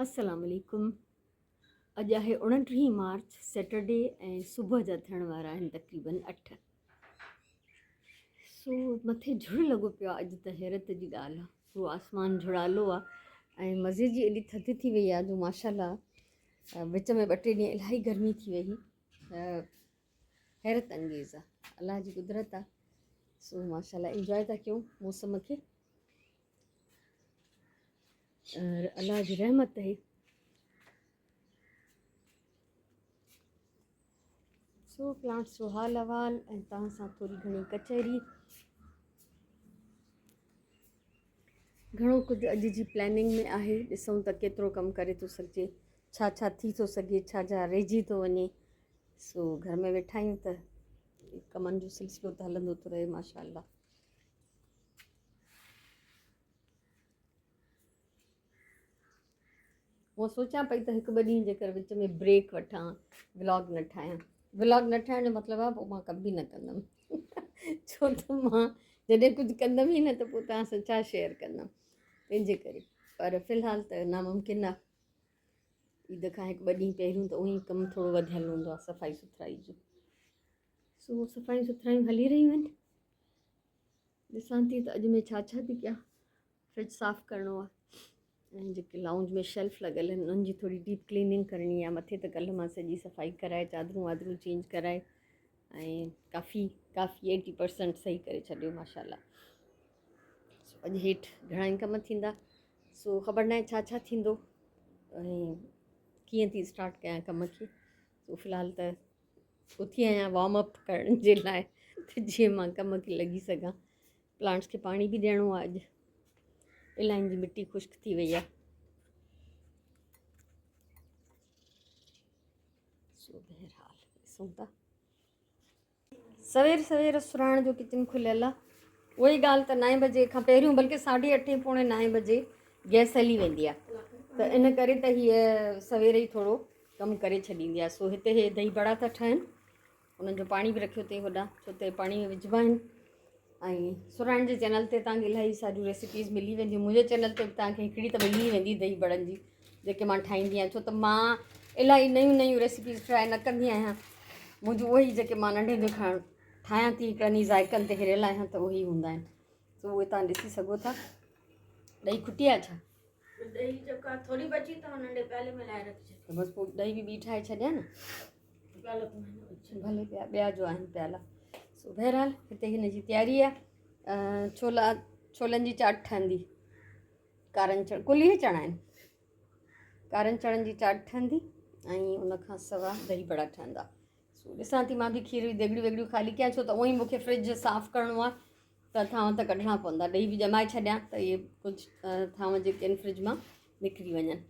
السلام عليڪم اڄ آهي 29 مارچ سيٽرڊي ۽ صبح جا ٿيڻ وارا آهن تقريبن 8 سو مٿي جھڙ لڳو پيو آهي اڄ ته حيرت جي ڳالهه آهي پورو آسمان جھڙالو آهي ۽ مزي جي ايڏي ٿڌ ٿي وئي آهي جو ماشاءالله وچ ۾ ٻه ٽي ڏينهن الاهي گرمي ٿي وئي حيرت انگيز آهي الله جي قدرت آهي سو ماشاءالله انجوائي ٿا ڪيون موسم کي الله جي رحمت آهي سو پلانٽس جو حال احوال ۽ توهان سان ٿوري گهڻي ڪچهري گهڻو ڪجهه اڄ جي پلاننگ ۾ آهي ڏسون ته ڪيترو ڪم ڪري ٿو سگهجي ڇا ڇا ٿي ٿو سگهي ڇا ڇا رهجي ٿو وڃي سو گهر ۾ ويٺا آهيون ته ڪمن جو سلسلو ته هلندو ٿو رهي ماشاء الله هونء سوچيان پئي ته هڪ ٻه ڏينهن جيڪر وچ ۾ بريڪ وٺان ولاگ نه ٺاهيان ولاگ نه ٺاهڻ جو مطلب آهي پوء مان ڪم به نه ڪندم ڇو ته مان جڏهن ڪجهه ڪندم ئي نه ته پوء توهان سان ڇا شيئر ڪندم تنهنجي ڪري پر في الحال ته ناممڪن آهي عيد کان هڪ ٻه ڏينهن پهريون ته اونئي ڪم ٿورو وڌيل هوندو آهي صفائي سٿرائي جو سو صفايون سٿرايون هلي رهيون آهن ڏسان ٿي ته اڄ ۾ ڇا ڇا ٿي ڪيان فرج صاف ڪرڻو آهي ۽ جيڪي لائونج ۾ شيلف لڳل آهن انهن جي ٿوري ڊيپ ڪليننگ ڪرڻي آهي مٿي ته ڪلهه مان سڄي صفائي ڪرائي چادرون وادرون چينج ڪرائي ۽ ڪافي ڪافي ايٽي پرسنٽ صحيح ڪري ڇڏيو ماشاء الله سو اڄ هيٺ گهڻا ئي ڪم ٿيندا سو خبر ناهي ڇا ڇا ٿيندو ۽ ڪيئن ٿي اسٽارٽ ڪيان ڪم کي سو في الحال ته اٿي آهيان وارم اپ ڪرڻ جي لاء ته جيئن مان ڪم کي لڳي سگهان پلانٽس کي پاڻي به ڏيڻو آهي اڄ الائن جي مٽي خشڪ ٿي وئي آهي سو بهرحال ڏسون ٿا سوير سوير سراڻ جو ڪچن کليل آهي اها ئي ڳالهه ته نائين بجي کان پهريون بلڪه ساڍي اٺين پوڻي نائين بجي گئس هلي ويندي آهي ته ان ڪري ته هيء سوير ئي ٿورو ڪم ڪري ڇڏيندي آهي سو هتي هي دهي بڙا ٿا ٺهن انهن جو پاڻي به رکيو اٿئي هوڏانهن ڇو ته پاڻي ۾ وجهبا آهن ۽ سراڻ جي چينل تي تهانکي الاهي ساريون ريسيپيز ملي وينديون منهنجي چينل تي به تهانکي هڪڙي ته ملي ويندي دهي بڙن جي جيڪي مان ٺاهيندي آهيان ڇو ته مان الاهي نيون نيون ريسيپيز ٽرائي نه ڪندي آهيان منهنجون اهي ئي جيڪي مان ننڍي هوندي کان ٺاهيان ٿي هڪڙن ئي ذائقن تي هريل آهيان ته اهي ئي هوندا آهن سو اهي تان ڏسي سگهو ٿا ڏهي کٽي آهي ڇا؟ ڏهي جيڪا ٿوري بچي ته ننڍي پيالي ۾ لائي رکجي ته بس پوء ڏهي به ٻي ٺاهي ڇڏيان نه پيالو ته مهينو ڀلي ٻيا ٻيا جو آهن پيالا سو بهرحال هتي هن جي تياري آهي ڇولا ڇولن جي چاٽ ٺهندي ڪارن چڻ ڪل اهي چڻا آهن ڪارن چڻن جي چاٽ ٺهندي ۽ ان کان سوا دهي بڙا ٺهندا سو ڏسان ٿي مان به کير جون ديڳڙيون ويڳڙيون خالي ڪيان ڇو ته اونئي مونکي فرج صاف ڪرڻو آهي ته ٿانو ته ڪڍڻا پوندا ڏهي به ڄمائي ڇڏيان ته اهي ڪجهه ٿانو جيڪي آهن فرج مان نڪري وڃن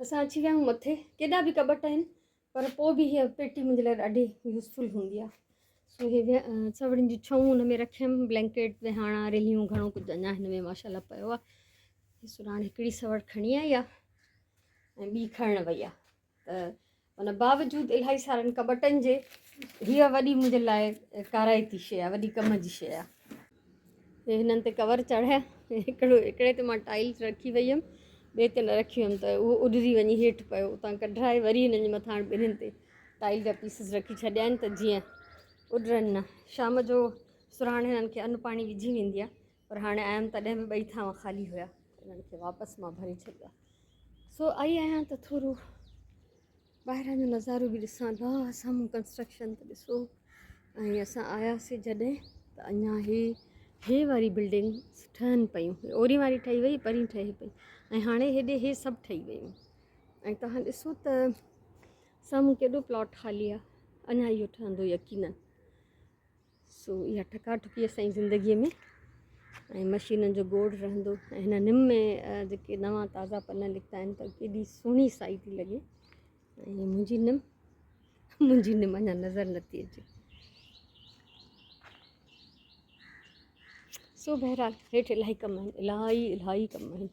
اسان اچي ويا آهيون مٿي ڪيڏا به ڪٻٽ آهن پر پوء به هيء پيٽي منهنجي لاء ڏاڍي يوزفل هوندي آهي سو هي سوڙين جون ڇئون هن ۾ رکيم بلينڪيٽ وهاڻا رليون گهڻو ڪجهه اڃا هن ۾ ماشاء الله پيو آهي هي سراڻ هڪڙي سوڙ کڻي آئي آهي ۽ ٻي کڻڻ وئي آهي ته ان باوجود الاهي سارن ڪٻٽن جي هيء وڏي منهنجي لاء ڪارائتي شيء آهي وڏي ڪم جي شيء آهي هي هنن تي ڪور چاڙهيا هڪڙو هڪڙي تي مان ٽائلس رکي وئي هيم ٻئي تي نه رکي هيم ته اهو اڏري وڃي هيٺ پيو اتان ڪڍرائي وري هنن جي مٿان ٻنهين تي ٽائل جا پيسز رکي ڇڏيا آهن ته جيئن اڏرن نه شام جو سرهاڻ هنن کي ان پاڻي وجهي ويندي آهي پر هاڻي آيم تڏهن به ٻئي ٿانو خالي هيا انهن کي واپس مان ڀري ڇڏيو سو آئي آهيان ته ٿورو ٻاهران جو نظارو به ڏسان لا سامهون ڪنسٽرڪشن ته ڏسو ۽ اسان آياسي جڏهن ته اڃا هي هي واري بلڊنگ ٺهن پيون اوري واري ٺهي وئي پرين ٺهي پئي ۽ هاڻي هيڏي هي سڀ ٺهي ويون ۽ تهان ڏسو ته سامهون ڪيڏو پلاٽ خالي آهي اڃا اهو ٺهندو يقينن سو اها ٺڪا ٺڪي اسان جي زندگيء ۾ ۽ مشينن جو گوڙ رهندو ۽ هن نم ۾ جيڪي نوان تازا پن نڪتا آهن ته ڪيڏي سهڻي سائي ٿي لڳي ۽ منهنجي نم منهنجي نم اڃا نظر نٿي اچي سو بهرحال هيٺ الاهي ڪم آهن الاهي الاهي ڪم آهن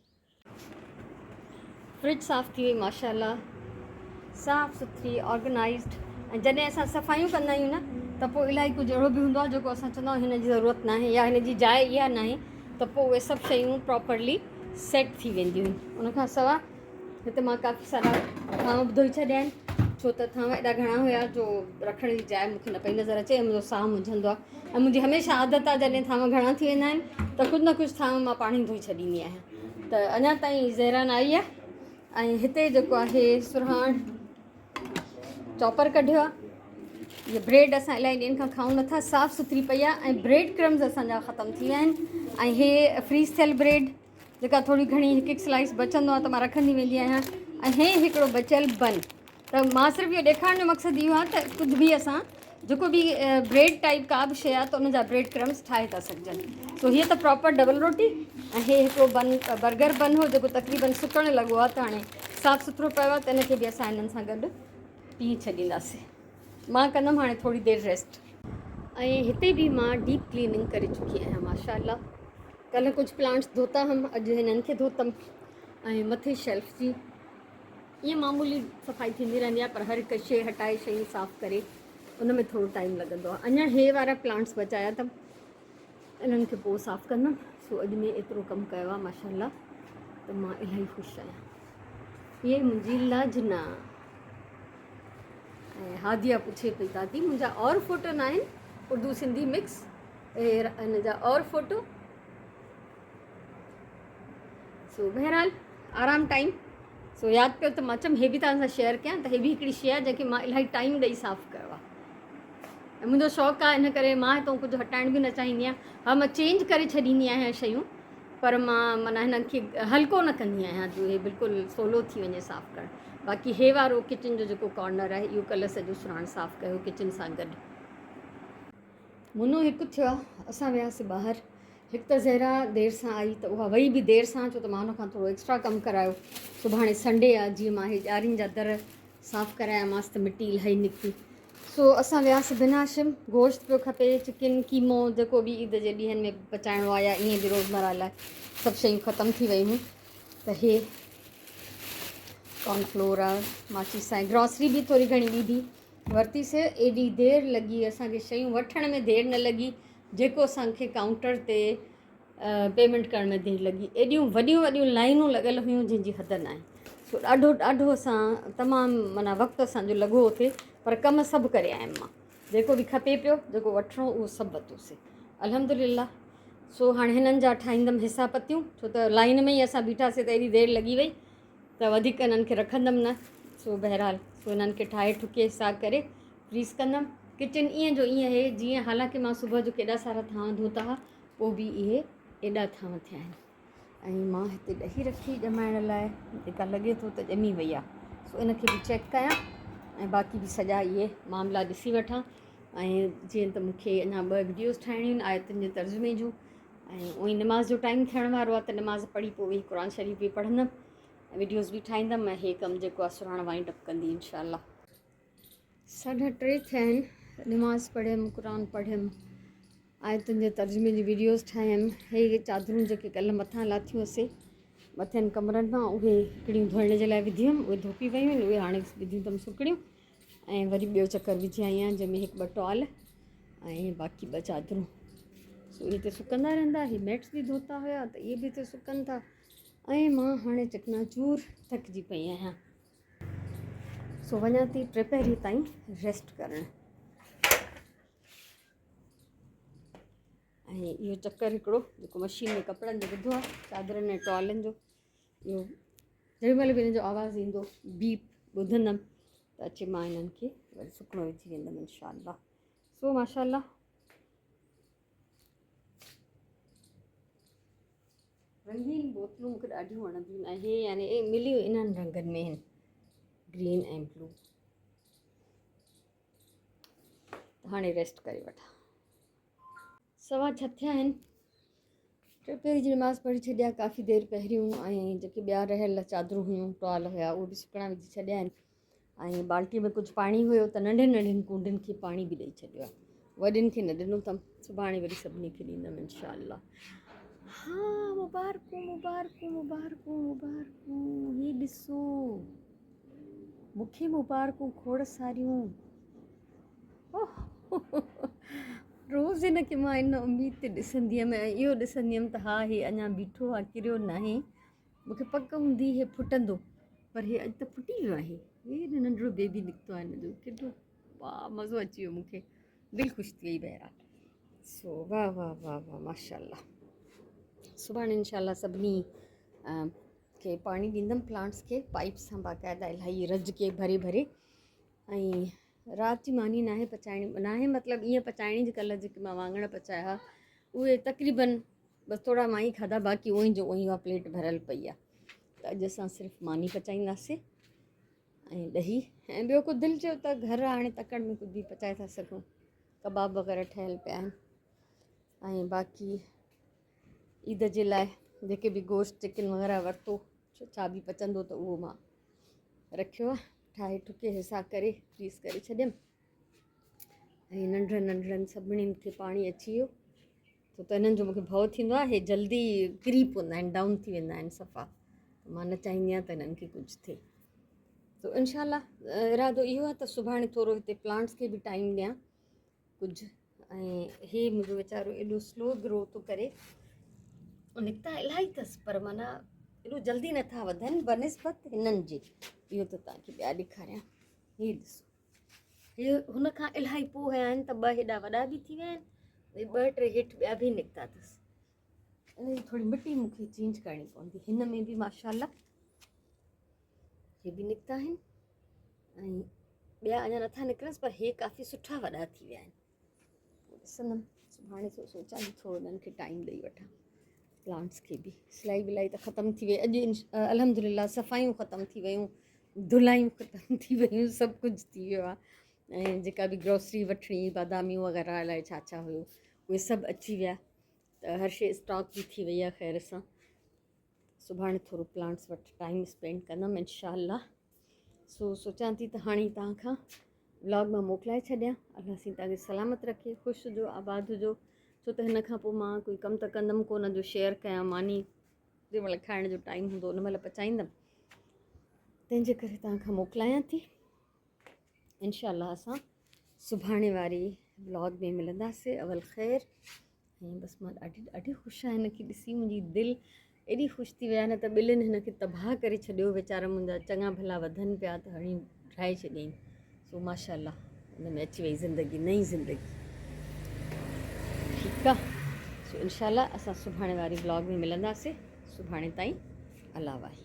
فرج صاف ٿي وئي ماشاء الله صاف سٿري آرگنائزڊ ۽ جڏهن اسان صفايون ڪندا آهيون نه ته پوء الاهي ڪجهه اهڙو به هوندو آهي جيڪو اسان چوندا آهيون هن جي ضرورت ناهي يا هن جي جاء اها ناهي ته پوء اهي سڀ شيون پراپرلي سيٽ ٿي وينديون آهن ان کان سواء هتي مان ڪافي سارا ٿانو به ڌوئي ڇڏيا آهن ڇو ته ٿانو ايڏا گهڻا هيا جو رکڻ جي جاء مونکي نه پئي نظر اچي ۽ منهنجو ساهه منجهندو آهي ۽ منهنجي هميشه عادت آهي جڏهن ٿانو گهڻا ٿي ويندا آهن ته ڪجهه نه ڪجهه ٿانو مان پاڻ ئي ڌوئي ڇڏيندي آهيان ته اڃا تائين زهرا نه آئي آهي ۽ هتي جيڪو آهي سرهاڻ چاپر ڪڍيو آهي هي بريڊ اسان الاهي ڏينهن کان کائون نٿا صاف سٿري پئي آهي ۽ بريڊ ڪرمز اسان جا ختم ٿي ويا آهن ۽ هي فريز ٿيل بريڊ جيڪا ٿوري گهڻي هڪ هڪ سلائس بچندو آهي ته مان رکندي ويندي آهيان ۽ هي هڪڙو بچيل بن ته مان صرف اهو ڏيکارڻ جو مقصد اهو آهي ته ڪجهه به اسان جيڪو به بريڊ ٽائپ ڪا به شيء آهي ته ان جا بريڊ ڪرمز ٺاهي ٿا سگهجن سو هيء ته پراپر ڊبل روٽي ۽ هي هڪڙو بن برگر بن هو جيڪو تقريبن سڪڻ لڳو آهي ته هاڻي صاف سٿرو پيو آهي ته ان کي به اسان هنن سان گڏ پيهي ڇڏينداسين مان ڪندم هاڻي ٿوري دير ريسٽ. ۽ هتي به مان ڊيپ ڪليننگ ڪري چڪي آهيان ماشاء الله ڪلهه ڪجهه پلانٽس ڌوتا هم اڄ هنن کي ڌوتم ۽ مٿي شيلف جي ائين معمولي صفائي ٿيندي رهندي آهي پر هر هڪ شيء هٽائي شيون صاف ڪري ان ۾ ٿورو ٽائيم لڳندو آهي اڃا هي وارا پلانٽس بچايا اٿم انهن کي پوء صاف ڪندم سو اڄ ۾ ايترو ڪم ڪيو آهي ماشاء الله ته مان الاهي خوش آهيان هي منهنجي لاجنا ۽ هاديه پڇي پئي دادي منهنجا اور فوٽو نه آهن اردو سنڌي مڪس هن جا اور فوٽو سو بهرحال آرام ٽائيم سو ياد پيو ته مان چم هي به توهان سان شيئر ڪيان ته هي به هڪڙي شيء آهي جنهن کي مان الاهي ٽائيم ڏئي صاف ڪيو آهي ۽ منهنجو شوق آهي ان ڪري مان هتان ڪجهه هٽائڻ به نه چاهيندي آهيان ها مان چينج ڪري ڇڏيندي آهيان شيون پر مان معنيٰ هنن کي هلڪو نه ڪندي آهيان جو هي بلڪل سولو ٿي وڃي صاف ڪرڻ باقي هي وارو ڪچن جو جيڪو ڪارنر آهي اهو ڪلهه سڄو سراڻ صاف ڪيو ڪچن سان گڏ منو هڪ ٿيو آهي اسان وياسي ٻاهر هڪ ته زهرا دير سان آئي ته اها وئي به دير سان ڇو ته مان هن کان ٿورو ايڪسٽرا ڪم ڪرايو سڀاڻي سنڊي آهي جيئن مان هي ڄارين جا در صاف ڪرايامانس ته مٽي الاهي نڪتي سو اسان وياسين بن هاشم گوشت پيو کپي چڪن قيمو جيڪو به عيد جي ڏينهن ۾ پچائڻو آهي يا ائين به روزمره لاء سڀ شيون ختم ٿي ويون هيون ته هي ڪارن فلور آ ماچيس آهي گراسري به ٿوري گهڻي ٻي به ورتي سي ايڏي دير لڳي اسان کي شيون وٺڻ ۾ دير نه لڳي جيڪو اسان کي ڪائونٽر تي پيمينٽ ڪرڻ ۾ دير لڳي ايڏيون وڏيون وڏيون لائنون لڳل هيون جنهن جي حد ناهي سو ڏاڍو ڏاڍو اسان تمام معنيٰ وقت اسانجو لڳو اتي پر ڪم سڀ ڪري آيم مان جيڪو به کپي پيو جيڪو وٺڻو اهو سڀ ورتوسي الحمد لله سو هاڻي هنن جا ٺاهيندم حصا پتيون ڇو ته لائن ۾ ئي اسان بيٺاسي ته ايڏي دير لڳي وئي ته وڌيڪ انهن کي رکندم نه سو بهرحال سو انهن کي ٺاهي ٺڪي حصا ڪري فريز ڪندم ڪچن ائين جو ائين آهي جيئن حالانڪه مان صبح جو ڪيڏا سارا ٿانو ڌوتا ها پوء به اهي ايڏا ٿانو ٿيا آهن ۽ مان هتي ڏهي رکي ڄمائڻ لاء جيڪا لڳي ٿو ته ڄمي وئي آهي سو ان کي به چيڪ ڪيان ۽ باقي به سڄا اهي معاملا ڏسي وٺان ۽ جيئن ته مونکي اڃا ٻه وڊيوز ٺاهڻيون آهن آيتن جي ترجمي جون ۽ اونئي نماز جو ٽائيم ٿيڻ وارو آهي ته نماز پڙهي پوء ويهي قرآن شريف به پڙهندم وڊيوز به ٺاهيندم ۽ هي ڪم جيڪو آهي سرهاڻ وائنڊ اپ ڪندي انشاء الله ساڍا ٽي ٿيا آهن نماز پڙهيم قرآن پڙهيم آيتن جي ترجمي جون وڊيوز ٺاهيم. هي چادرون جيڪي ڪلهه مٿان لاٿيون هئسي مٿين ڪمرن مان اهي هڪڙيون ڌوئڻ جي لاء وڌيون هيم اهي ڌوپي ويون آهن اهي هاڻي وڌيون اٿم سڪڻيون ۽ وري ٻيو چڪر وجهي آئي آهيان جنهن ۾ هڪ ٻه ٽوال ۽ باقي ٻه چادرون سو اهي هتي سڪندا رهندا هي ميٽس به ڌوتا هيا ته اهي به هتي سڪن ٿا ۽ مان هاڻي چڪنا چور ٿڪجي پئي آهيان سو وڃان ٿي ٽپهري تائين ريسٽ ڪرڻ. ۽ اهو چڪر هڪڙو جيڪو مشين ۾ ڪپڙن جو وڌو آهي چادرن ۽ ٽوالن جو اهو جيڏي مهل به هن جو آواز ايندو بيپ ٻڌندم ته اچي مان هنن کي وري سڪڻو وجهي ويندم انشاء الله سو ماشاء الله رنگين بوتلون مونکي ڏاڍيون وڻنديون آهن هي يعني مليون انهن رنگن ۾ آهن گرين ۽ بلو هاڻي ريسٽ ڪري وٺان. سوا ڇهه ٿيا آهن. ٽپهري جي نماز پڙهي ڇڏيا ڪافي دير پهريون ۽ جيڪي ٻيا رهيل چادرون هيون ٽوال هيا اهي به سڪڻا وجهي ڇڏيا آهن ۽ بالٽي ۾ ڪجهه پاڻي هيو ته ننڍين ننڍين ڪونڊين کي پاڻي به ڏئي ڇڏيو آهي وڏين کي نه ڏنو اٿم سڀاڻي وري سڀني کي ڏيندم انشاء الله ها مبارڪون مبارڪون مبارڪون مبارڪون هي ڏسو مون کي مبارڪون کوڙ ساريون. روز هن کي مان ان اميد تي ڏسندي هيم ۽ اهو ڏسندي هيم ته ها هي اڃا بيٺو آهي ڪريو ناهي. مون کي پڪ هوندي هي ڦٽندو. پر هي اڄ ته ڦٽي ويو آهي. هي ننڍڙو بيبي نڪتو آهي هن جو ڪيڏو واهه مزو اچي ويو مون کي دل خوش ٿي وئي بهرحال سو واهه واهه واهه واهه ماشاء الله سڀاڻي انشاء الله سڀني کي پاڻي ڏيندم پلانٽس کي پائپ سان باقاعده الاهي رج کي ڀري ڀري ۽ رات جي ماني ناهي پچائڻي ناهي مطلب ائين پچائڻي جي ڪلهه جيڪي مان واڱڻ پچايا هئا اهي تقريبن بس ٿورا مان ئي کاڌا باقي اونئي جو اونئي اها پليٽ ڀريل پئي آهي ته اڄ اسان صرف ماني پچائينداسين ۽ ڏهي ۽ ٻيو ڪو دل چيو ته گهر هاڻي تڪڙ ۾ ڪجهه به پچائي ٿا سگهون ڪباب وغيره ٺهيل پيا آهن ۽ باقي عيد جي لاء جيڪي به گوشت چڪن وغيره ورتو ڇا به پچندو ته اهو مان رکيو آهي ٺاهي ٺڪي حصا ڪري فريز ڪري ڇڏيم ۽ ننڍڙن ننڍڙن سڀني کي پاڻي اچي ويو ڇو ته انهن جو مونکي ڀؤ ٿيندو آهي جلدي ڪري پوندا آهن ڊائون ٿي ويندا آهن صفا ته مان نه چاهيندي آهيان ته انهن کي ڪجهه ٿئي تو انشاء الله ارادو اهو آهي ته سڀاڻي ٿورو هتي پلانٽس کي به ٽائيم ڏيان ڪجهه ۽ هي منهنجو ويچارو ايڏو سلو گرو ٿو ڪري نڪتا الاهي اٿس پر معنيٰ ايڏو جلدي نٿا وڌن بنسبت هنن جي اهو ته توهان کي ٻيا ڏيکاريان هي ڏسو هي هن کان الاهي پوء هيا آهن ته ٻه هيڏا وڏا به ٿي ويا آهن ۽ ٻه ٽي هيٺ ٻيا به نڪتا اٿس. ان جي ٿوري مٽي مون کي چينج ڪرڻي پوندي. هن ۾ به ماشاء الله هي به نڪتا آهن ۽ ٻيا اڃا نٿا نڪرنس پر هي ڪافي سٺا وڏا ٿي ويا آهن. ڏسندم سڀاڻي ٿو سوچان ٿي ٿورو انهن کي ٽائيم ڏئي وٺان پلانٽس کي به سلائي ولائي ته ختم ٿي وئي اڄ الحمد لله صفايون ختم ٿي ويون ڌلايون ختم ٿي ويون سڀ ڪجهه ٿي ويو آهي ۽ جيڪا به گروسري وٺڻي باداميون وغيره الائي ڇا ڇا هيو اهي سڀ اچي ويا ته هر شي اسٽاڪ به ٿي وئي آهي خير سان سڀاڻي ٿورو پلانٽس وٽ ٽائيم اسپينڊ ڪندم انشاء الله سو سوچان ٿي ته هاڻي توهان کان ولاگ مان موڪلائي ڇڏيان الله سائين توهان کي سلامت رکي خوش هجو آباد هجو ڇو ته هن کان پوء مان ڪوئي ڪم ته ڪندم ڪو نه جو شيئر ڪيان ماني جنهن مهل کائڻ جو ٽائيم هوندو ان مهل پچائيندم تنهن جي ڪري توهان کان موڪلايان ٿي انشاء الله اسان سڀاڻي واري ولاگ ۾ ملنداسي اول خير ۽ بس مان ڏاڍي ڏاڍي خوش آهيان هن کي ڏسي منهنجي دل ايڏي خوش ٿي وئي آهي نه ته ٻلين هن کي تباهه ڪري ڇڏيو ويچارا منهنجا چڱا ڀلا وڌن پيا ته هڻي ڊاهي ڇڏيائين سو ماشاء الله ان ۾ اچي وئي زندگي نئين زندگي ٺيڪ آ سو انشاء الله اسان سڀاڻي واري ولاگ ۾ ملنداسي سڀاڻي تائين الله واهي.